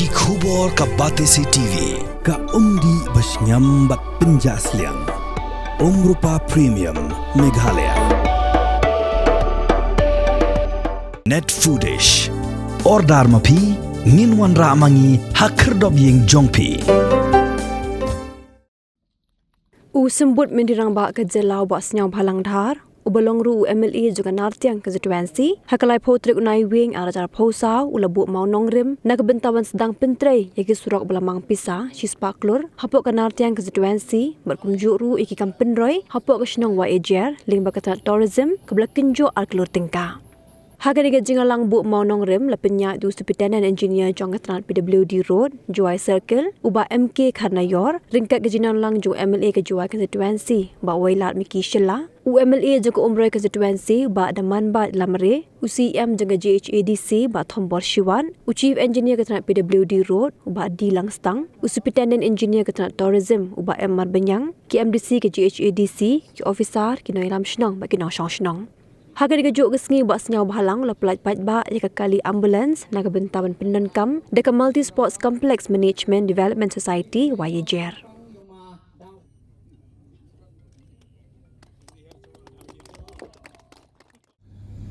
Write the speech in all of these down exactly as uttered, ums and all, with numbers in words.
Ki khubor ka Batesi T V. Ka umdih ba shngiam bad pynjah sliang. Umrupa Premium Meghalaya. Net Foodish. Order ma phi, ngin wanrah ma ngi ha khyrdop ïing jong phi. U Symbud Myntri Rangbah ka jylla u Bah Sniawbhalang Dhar, uba long ruh u M L A jong ka Nartiang constituency, ha ka laiphew tarik u Naiwieng arhajar phew saw, u la buh mawnongrim na ka bynta ban sdang pyntrei ïa ki surok ba la mang pisa shispah klur hapoh ka Nartiang constituency, bad kumjuh ruh ïa ki kam pynroi hapoh ka shnong Wahïajer lyngba ka tnat tourism kaba la kynjoh ar klur tyngka. Ha kane ka jingïalang buh mawnongrim la pynïaid da u Superintendent Engineer jong ka tnat P W D Road, Jowai Circle, u Bah M K Kharnaior, ryngkat ka jingïalang jong u M L A ka Jowai constituency, Bah Wailadmiki Shylla, u M L A jong ka Umroi constituency, Bah Damanbait Lamare, u C E M jong ka G H A D C, Bah Thombor Shiwat, u Chief Engineer ka tnat P W D Road, u Bah D Langstang, u Superintendent Engineer ka tnat Tourism, u Bah M Marbaniang, ki M D C ka G H A D C, ki officer, ki nongïalam shnong bad ki nongshong shnong. Ha kane kajuh ka sngi Bah Sniawbhalang u la pyllait paidbah ïa ka kali ambulance na ka bynta ban pyndonkam da ka Multi Sports Complex Management Development Society Wahïajer.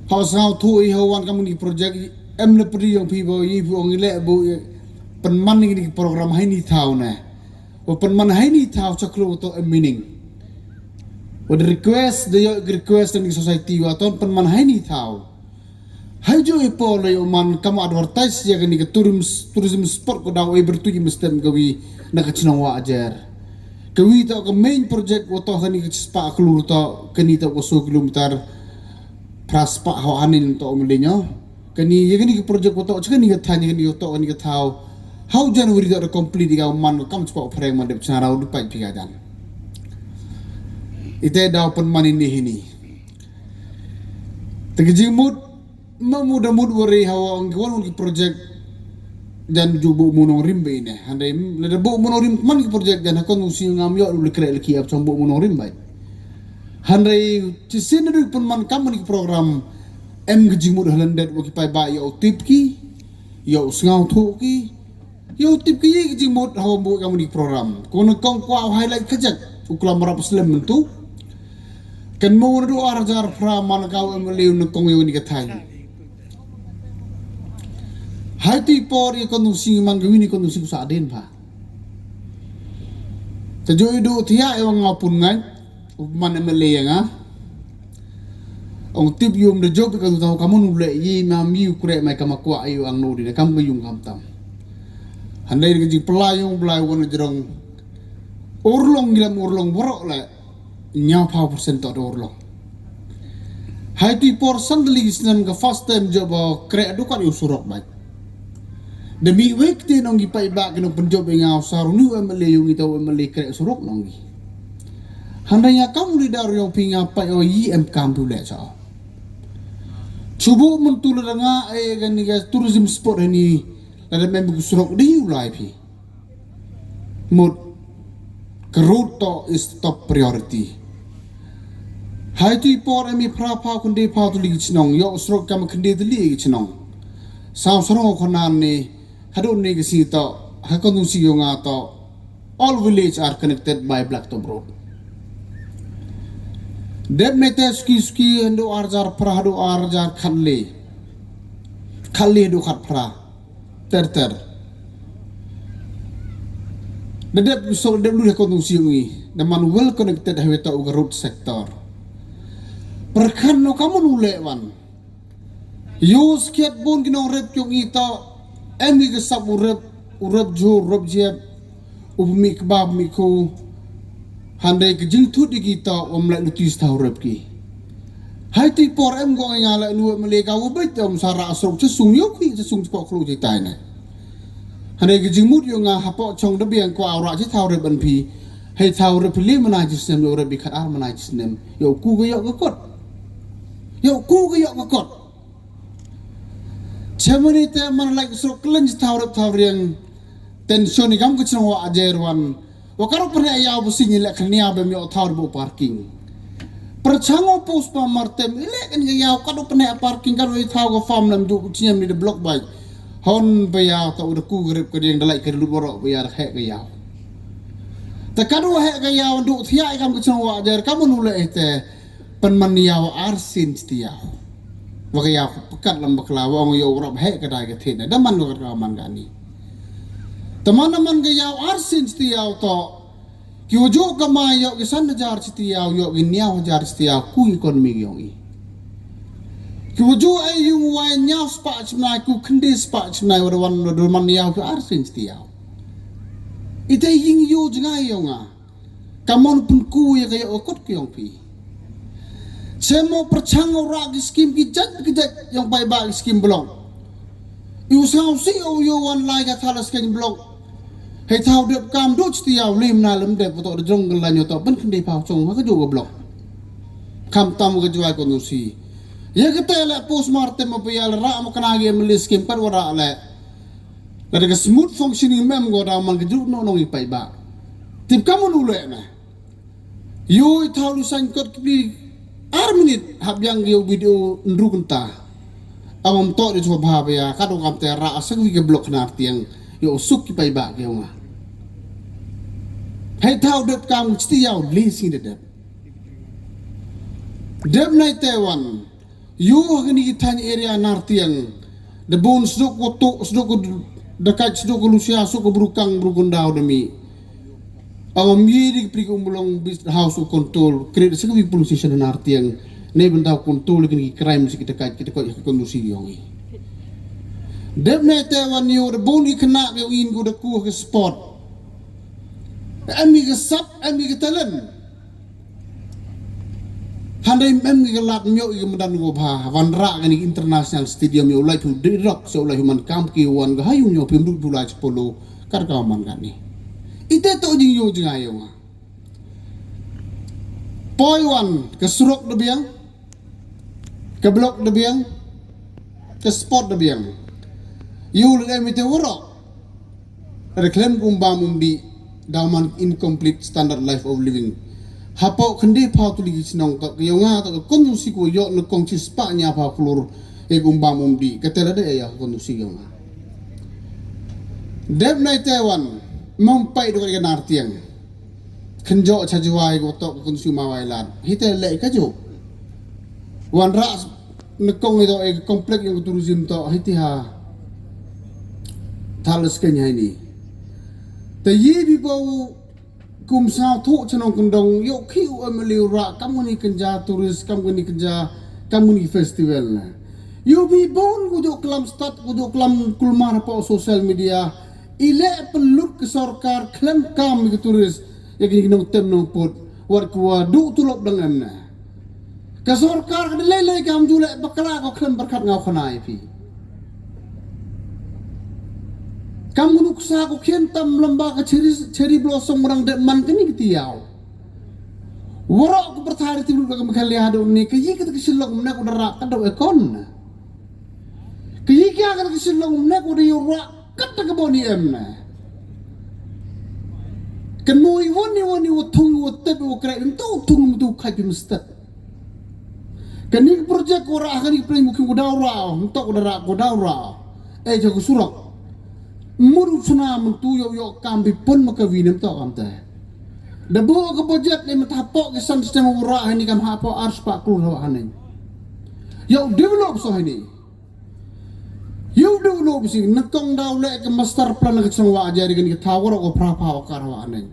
Haba sngewthuh ïa hawan kam kine ki project, em ne pyrdi ïong phi ba ïa phi ong i leh ba pynman ïa kine ki program ha ini i thaw ne. Ba pynman ha ini i thaw cha khloo to em meaning. Wat request da ïoh request da kine ki society wa to pynman ha ini i thaw. Hajuh i por lei u man kam advertise ïa kane ka tourism, tourism spot ko daw e bertu i mestem kawi na ka chnong Wahïajer. Kawi to ka main project wa to kane ka chispah klur to kane to ka so kilometer phra spah hawa hanin to um lei nyo. Kane ïa kane ka project wa to cha kane ka thaw ïa kane to kane ka thaw. Hau January to complete ïa ka man kam chispah phreng man dep chna raw du pait phi ka jan. Ite daw pynman ini hini. Te ka jingmut ma mut da mut wari hawa ong ki wan ki project jan ju buh mawnongrim ba ine. Hynrei lada buh mawnongrim man ki project jan ha kon u sing ngam ïoh u le kreh le ki ap chong buh mawnongrim ba. Hynrei chi sin da du pynman kam man ki program em ka jingmut ha lyndet wa ki paidbah ïoh u tip ki ïoh u sngewthuh ki Ïa u tip ki ïa ki jingmut hawa buh ka mani program. Ko nyngkong kwah u highlight ka jait u klam rap slem mynta. Kan mo na du arhajar phra man ka u M L A u nyngkong ïa u ni ka thaiñ. Hai ti por ïa kon u sing man ka wini kon u sing sa den pha. Te jo i du thiah ïa u nga pun ngai. U man M L A ïa nga. Ong tip ïum da jop ka tu tau ka mun u leh ïi mam ïi u kreh mai ka ma kwah ïu ang no di da kam ka yung kam tam. Hynrei ka jingpyllait ïung pylai wan jrong. Urlong ngilam urlong borok le. Nyaw phaw percent to da urlong. Hai ti por san dali snem ka first time jop ba kreh dukat ïu surok bai. Da mih wei kti nong ki paidbah ki nong pynjop ïa nga u sar u ni u M L A ïu ngi tau M L A kreh surok nong ki. Hynrei nga kam u leader ïong phi nga paid o yi em kam tu leh sa. Chubu myntu lada nga ai ka ni ka tourism spot hani lada mem ku surok di u lai phi. Mut ka road to is top priority. Hai ti por em i phra pha kundi pha tu li ki chnong ïo surok kam kundi tu li ki chnong. Saw surok khana ni Haduh ni ka sngi to, ha konstituensi yong nga to, all village are connected by blacktop road. Dep mete suki suki haduh arjar phra haduh arjar khatle. Khatle haduh khat phra. Ter ter. Da dep so dep lu ha konstituensi yong i. Da man well connected highway to u ka road sector. Pyrkhat no kamu nu leh wan. Ïoh skhiat bun ki nongrep kiong i ta em i ka sap u rep, u rep jhur, u rep jep, u pynmih kba, pynmih khu. Hynrei ka jingthut i ki ta um leh notis ta u rep ki. Hai ti por em gong i nga leh nu em leh ka u beit em sara asrok chasung ïoh ki chasung chpok khlu jai tai ne. Hynrei ka jingmut ïoh nga hapoh chong da biang kwa u ra chi ta u rep ban phi. Hei ta u rep phi le mana chi snem ïoh rep bi khat ar mana chi snem. Ïoh ku ka ïoh ka kot. Ïoh ku ka ïoh ka kot. Chemani te man laik srok klen thaw rep thaw riang. Tension i kam ka chnong wa ajer wan. Wa karo pene ïaw ba sing i lek khnia ba mi thaw rep parking. Perchang o pos pa martem i lek kan ïaw kado pene parking kado i thaw ka farm lam ju chiam ni de block bai. Hon ba ïa ta u da ku grip ka ding da lai ka lut waroh ba ïa da heh ka ïaw. Ta ka du heh ka ïaw du thiah i kam ka chong wa jer ka mun u leh te. Pan man ïaw ar sin ti ïaw. Wa ka ïaw ka pekat lam bakla wa ong ïaw rap heh ka dai ka thin. Da man ka ka man ka ni. Ta man man ka ïaw ar sin ti ïaw to. Ki wujud ka mai yok ki san hajar chiti yau yok ki niaw hajar chiti yau ku economy yong i. Ki wujud ai yung wai niaw spah chimnai ku kendi spah chimnai wada wan wada man yau ki arsin chiti yau. Ite ying yu jngai yong a. Kamon pun ku ya ka yok kot ki yong pi. Chemo perchang ora ki skim ki jat ki jat yong pai ba ki skim blong. Iu saw si o yo wan lai ka thalas ken blok. Hei thaw dep kam duch ti yaw lim na lem dep to de jong la nyo to ben kendi phaw chong ha ka ju ka blok. Kam tam ka juai ko nusi. Ye ka te le postmortem ma pia le ra ma kana ge melis kim pat wara le. La de ka smooth functioning mem go da man ka ju no nong i pai ba. Tip kam nu le na. Yu i thaw lu sain kot kipli ar minit hap yang yu video nru kenta. Amam to di chuba bha ba ya ka dong kam te ra asang wi ke blok nar tiang yu suk ki pai ba ke nga. Hei thaw dep kam chiti yaw li sing de dep. Dep nai Taiwan. Yu ha kini ki thaiñ area nar tiang. Da bun sduk ko tuk sduk ko dakaj sduk ko lusia sduk ko brukang brukun daw demi. Awam yi di prik umlong bis house of control create sa ka police station nar tiang. Nei benda control kini ki crime si kita kaj kita kaj ha kondusi yong i. Dep ne Taiwan yu da bun i kena ke in ko da ku ke spot. Em i ke sap em i ke talent. Handai em ngi lat nyok i mandan ngo bha wan ra ngani international stadium yo lai phu dirok so lai human kam ki wan ga hayu nyo pim duk dulai chpolo kar ka man gani. Ite to jing yo jing ayo nga. Poi wan ke surok de biang, ke blok de biang, ke spot de biang. Yu le em ite woro. Ada klem kumbam umdi daw man incomplete standard life of living. Hapo kendi phaw tuli ki chnong to ke yonga to ke kondusi ko yo ne kong chi spa nya phaw klur e kumbam umdi ke tela de ya kondusi yonga. Dep nai Taiwan mem pai do ke nar tiang. Khenjo cha juai ko to kondusi ma wai lat. Hite le ka jo. Wan ra ne kong ito e complex yong tourism to hiti ha. Thal skeng hai ni. Te yi bi bau kum sa thu chnong kendong yo ki u M L A ra kam ni kenja tourist kam ni kenja kam ni festival na. Yo bi bon ku jo klam stat ku jo klam kulmar po social media. Ile pelut ke sorkar klem kam ke tourist ya ki nong tem nong put wat ku wa du tulop dang em na. Ka sorkar ka lei lei kam ju le bakla ko khlem barkat ngau khana ai phi. Kam ngunuk sa ko khian tam lamba ka cherry cherry blossom rang de man kani kiti yau. Warok ko perthari ti ka Meghalaya do ni ka yi ka ka silok mna ko dara ka do ekon. Ka yi ka ka silok mna ko de yura ka ta ka boni em na. Kan mo i woni woni wa thung wa tep wa krai to thung mu tu khai pi mstat. Kani ka project ko ra kani ka project mukim ko daw ra, mtok ko dara ko daw ra. Eh jago surok. Muru chuna mentu yo yo kam bi pon maka winem to kam te. Da bo ka budget ni mata po ki san sistem ura hani kam ha po ars pa klur hawa hani. Yo develop so hani. Yo develop si nakong daw le ka master plan ka chong wa aja di kani ka thaw ko pra pa wa kar hawa hani.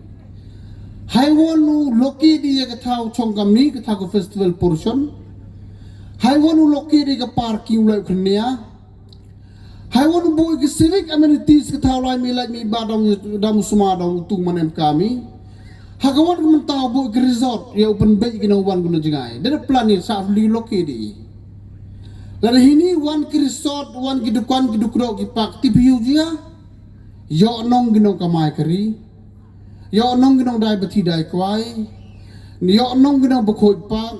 Hai wonu loki di ya ka thaw chong kam ni ka thaw ka festival portion. Hai wonu loki di ka parking le kania. Hai wonu bui ki civic amenities ki thaw lai mi lai mi ba dong dong suma dong tu manem kami. Ha ka wan ki mentaw bui ki resort ya open bay ki nong wan guna jingai. Dada plan ni sa li loki di. Lada hini wan ki resort wan ki dukan ki dukro ki pak tipiu jia. Yo nong ki nong kamai kari. Yo nong ki nong dai bati dai kwai. Yo nong ki nong bakoi pak.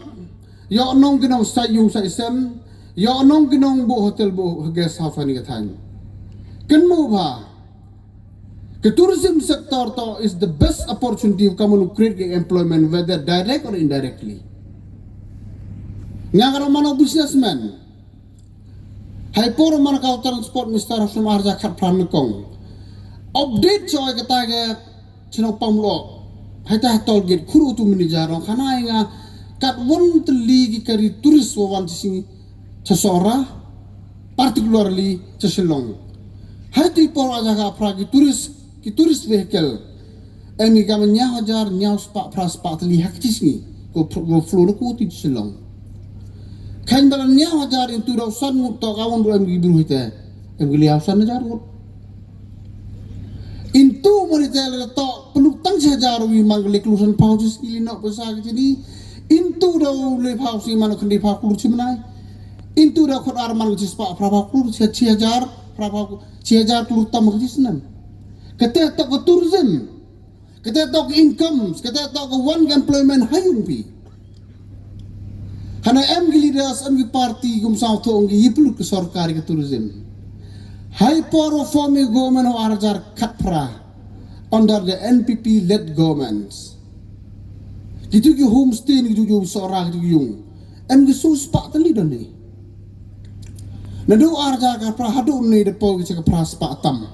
Yo nong ki nong sai yung sai sem. Yo nong ki nong bu hotel bu guest house ani ka thang. Ken mu ba. Ka tourism sector to is the best opportunity of kamu create employment whether direct or indirectly. Nga ka mano businessman. Hai por man ka u Transport Minister ha snem ar hajar khatphra nyngkong. Update sha oi kata ka chnong Pamlo. Hai ta toll gate khuru tu mini jar ong khana nga kat won teli ki kari tourist wa wan sing cha Sohra, particularly cha Shillong. Hai ti por ar hajar khatphra ki tourist, ki tourist vehicle. Em ki kam nyaw hajar nyaw spah phra spah teli ha ka chi sngi. Ko pr-, ko flow na ko ti Shillong. Khain bala nyaw hajar into daw san ngut to ka won em ki bru hite. Em ki liaw san hajar ngut. Into mari te le to peluk tang chi hajar wi man ki le klur san phaw chi sngi li no pesa ki ni. Into daw le phaw sngi man khndi phaw klur chi mnai. Into daw khot ar man chi spah phra phaw klur chi, chi hajar phra phaw chi hajar klur tam ki snem. Kata to ka tourism. Kata to ka income, kata to ka wan ka employment ha yung pi. Hana em ki leaders, em ki party kum saw thong ki yiplut ka sorkar ka tourism. Hai por form government ho ar hajar khatphra under the N P P led governments. Kitu ki homestay ni kitu ki Sohra kitu ki yung. Em ki su spah teli don ni. Naduh ar hajar khatphra haduh ni da pau ki cha ka phra spah tam.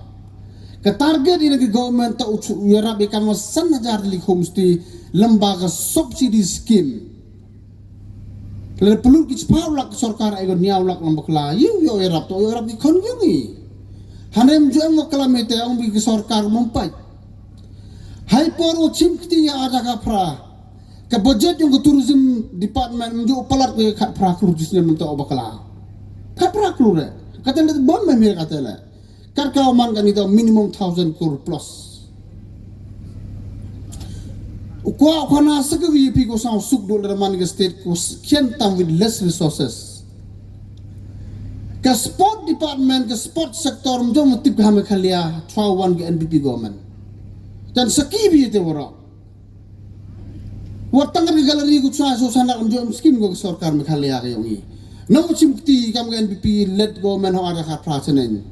Ka target ina ki government ta u chu yarap i kam san hajar teli homestay lamba ka subsidy scheme. Le peluk ki chiphaw lak sorkar ai gon nyaw lak lamba kla. Yu yo yarap to yarap ki khon yung i. Hanem ju em kla mete ong bi ki sorkar mumpai. Hai por u chim kti ya ar hajar khatphra. Ka budget yung ka tourism department mju palat ko khatphra klur jisne mento bakla. Khatphra klur re. Kata le bom me me kata le. Kat ka man kan ito minimum thousand crore plus. Ukwa ukwana sakawi pi ko sang suk do le man ka state ko kian tam with less resources. Ka sport department, ka sport sector mjo mutip ka Meghalaya, chwa wan ka N P P government. Dan saki bi te wara. Wat tang ka gallery ku chwa so sanak mjo skim ko sorkar Meghalaya ka yong i. No chim kti kam ka N P P led government ho ada khat phra seneng.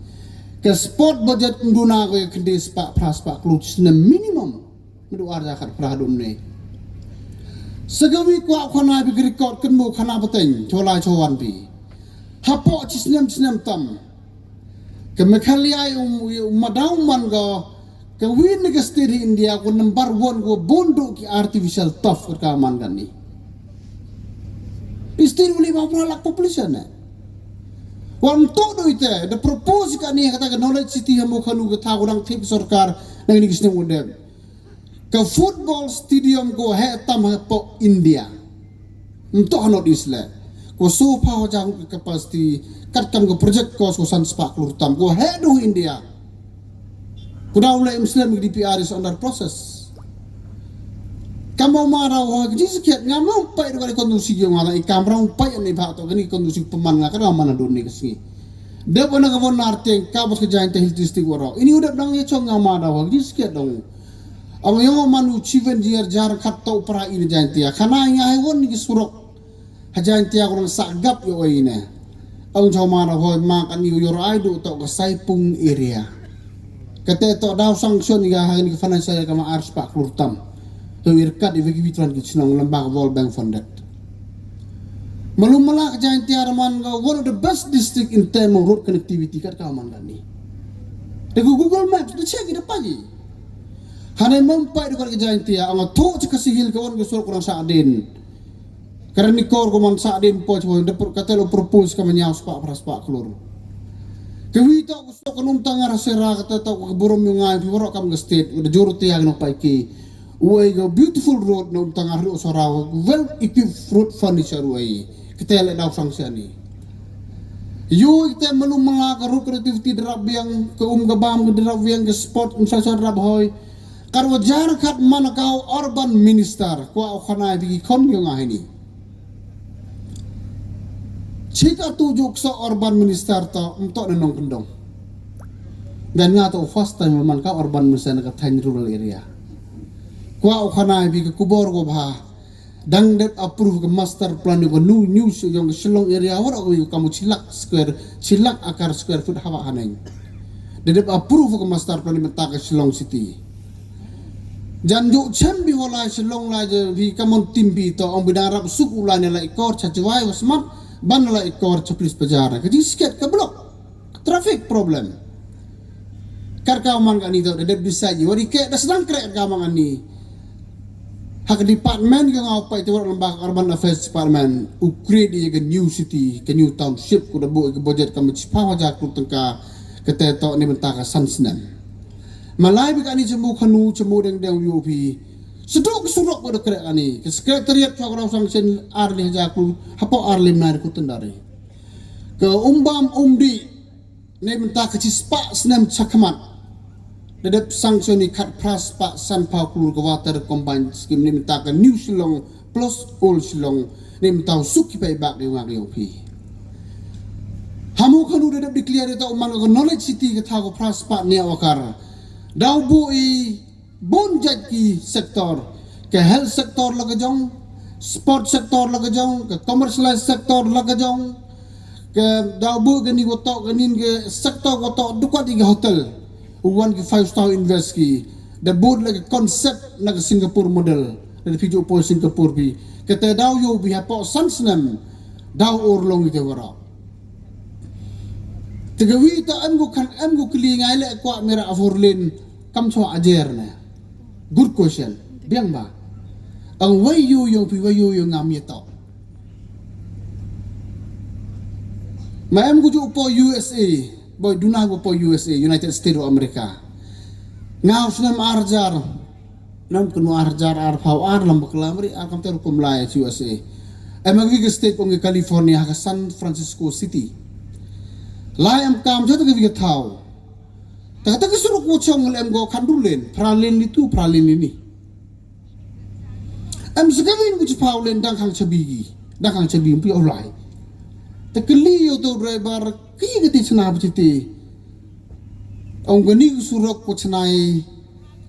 Ka sport budget mduna ko ya kende spah phra spah klur snem minimum. Mdu ar hajar khat phra dum ne. Sagawi kwa khana bi record kan mo khana bateng chola chowan bi. Hapo chi snem snem tam. Ka Meghalaya um, um madaw man ga ka win ka state hi India ko number one ko bondo ki artificial turf ka man kan ni. State uli ba pura lak population ne. Wan to do ite the propose ka ni kata ka knowledge city ha mo khanu ka tha ko dang thip sorkar nang ni kisne wondem. Ka football stadium ko he tam he po India. Nto ha North East le. Ko so pha ho jang ka capacity kat kam ko project ko so san spah klur tam ko he do India. Ko daw le Muslim D P R is under process. Kam ma da ho ji sikiat ngam long pai do ka kondusi yo ngala i kam rong pai ni ba to ka ni kondusi peman nga ka da mana do ni ka sngi. Dep wana ka von nar teng ka bos ka jain te Hill District waro. Ini udah dang ye chong ngam ma da ho ji sikiat dong. Ang yong man u chief engineer jar khat to pra ina Jaintia. Khana nga hai won ni surok. Ha Jaintia ko sa gap yo ina. Ang chau ma na ho ma kan yu yor ai du to ka Saipung area. Kate to daw sanction ga ha ni financial ka ma ar spah klur tam. To ir kat i vigi vitran ki chnong lamba ka World Bank funded. Malum mala ka Jaintia man ga one of the best district in term of road connectivity kat ka man kan ni. Te ko Google Maps de check ida pagi. Hane mem pai de ka Jaintia ang to chi ka sihil ka wan ka sur kurang sa din. Karani kor ko man sa din po chi de kate lo propose ka manyaw spah pra spah klur. Ka wi to ko so ko num tangar sera kate to ko burom yung ngai pi waro kam ka state de jor ti ang no pai ki. Uai ga beautiful road na um tangar ru sora well equipped road furniture uai. Kate le daw sang siani. Yu ite malu manga ka road connectivity drap biang ka um ka bam ka drap biang ka sport um sa sa drap hoi. Kar wajar khat man ka urban minister kwa o khana bi ki khon yung ahini. Chik atu juk sa urban minister to um to na nong kendong. Dan nga to first time man ka urban minister na ka thain rural area. Kwa o khana bi ka kubor ko bha. Dang dep approve ka master plan ko nu new yong ka Shillong area war ko ka mu chilak square chilak akar square foot hawa haneng. Dep approve ka master plan menta ka Shillong city. Jan jo chem bi wala Shillong la je bi kamon tim bi to ong bi dang rap suk u la ne la ikor cha chwai wa smat Ban la i kor cha police bazaar ka jingsiket ka block, traffic problem. Kar ka man kani to da dep decide wa ri ke da sdang kre ka man kani. Ha ka department ka nga u pai te wa lamba ka urban affairs department u create ïa ka new city, ka new township, ku da buh ïa ka budget ka mut shiphew hajar klur tyngka. Kata to ne mynta ka san snem. Malai bi kani chamu khanu chamu deng deng yu pi. Sdok surok ko da kre kani. Ka secretariat chwa ka rau sanction ar lai hajar klur hapoh ar lai mnar ku tendari. Ka umbam umdi ne mynta ka chi spah snem chakhmat. Da dep sanction ni khat phra spah san phew klur ka water combined scheme ne mynta ka New Shillong plus Old Shillong ne mynta u suk ki pai bak ri ngak ri phi. Hamu khanu da dep declare ta u man ka knowledge city ka thaw ka phra spah ne awakar. Dau bu i bun jait ki sector, ka health sector la ka jong, sport sector la ka jong, ka commercialized sector la ka jong, ka dau bu ka ni wato ka nin ka sector wato dukat i ka hotel, u wan ki five star invest ki, da bud la ka concept na ka Singapore model, da phi ju po Singapore pi, kata dau yo bi hapoh san snem, dau or long i te wara. Te ka wi ta em gu khan em gu kli ngai le kwa mera afor len kam chwa ajer ne. Good question. Biang ba. Ang wai yu yu pi wai yu yu ngam ye to. Ma em gu ju po U S A. Boy duna gu po U S A, United States of America. Ngau snem arjar. Nam kunu arjar ar phaw ar lam bakla mari ar kam ter kum lai U S A. Em ag wi ka state ong California ha ka San Francisco City. Lai em kam jot ka wi ka thaw. Ta ta ka suruk wo chong lem go khandu len, phra len ni tu, phra len ni ni. Em sa ka len ku chi phaw len dang khang chabi gi, dang khang chabi mpi o lai. Ta ka li yo to driver ki ka ti chna ba chi ti. Ong ka ni ka suruk ko chnai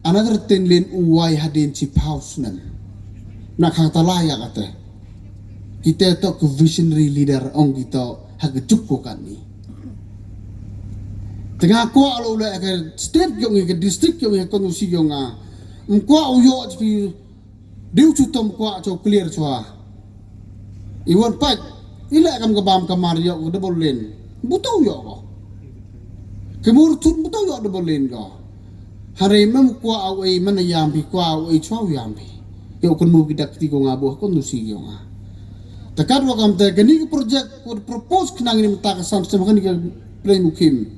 another ten len u wai hadin chi phaw snem. Na khang ta lai ya kata. Kita to ka visionary leader ong kita ha ka juk ko kan ni. Tengah ko alo le ka state yong ka district yong ka kondusi yong a. Mko u yo chi diu chu tom kwa cho clear chwa. I wan pat i la kam ka bam ka mar yo double lane. Buto yo ko. Ke mur chut buto yo double lane ko. Hare mem kwa au ei mana yam pi kwa au ei chwa yam pi. Yo kun mu ki dak ti ko nga bo kon nu si yo nga. Takat wa kam te kani ka project ko propose khnang ni mata ka sam sem kani ka play mukim.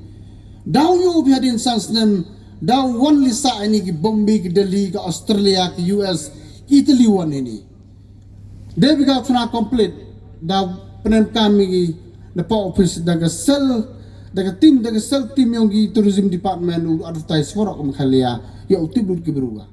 Dau yo bi hadin san snem dau wan lisa ini ki Bombay ki Delhi ki Australia ki U S ki Italy wan ini. Dei bi ka chuna complete da penen kam mi ki da pa office da ka cell da ka team da ka cell team yong ki tourism department u advertise warok um khalia ya u tip lut ki beruga.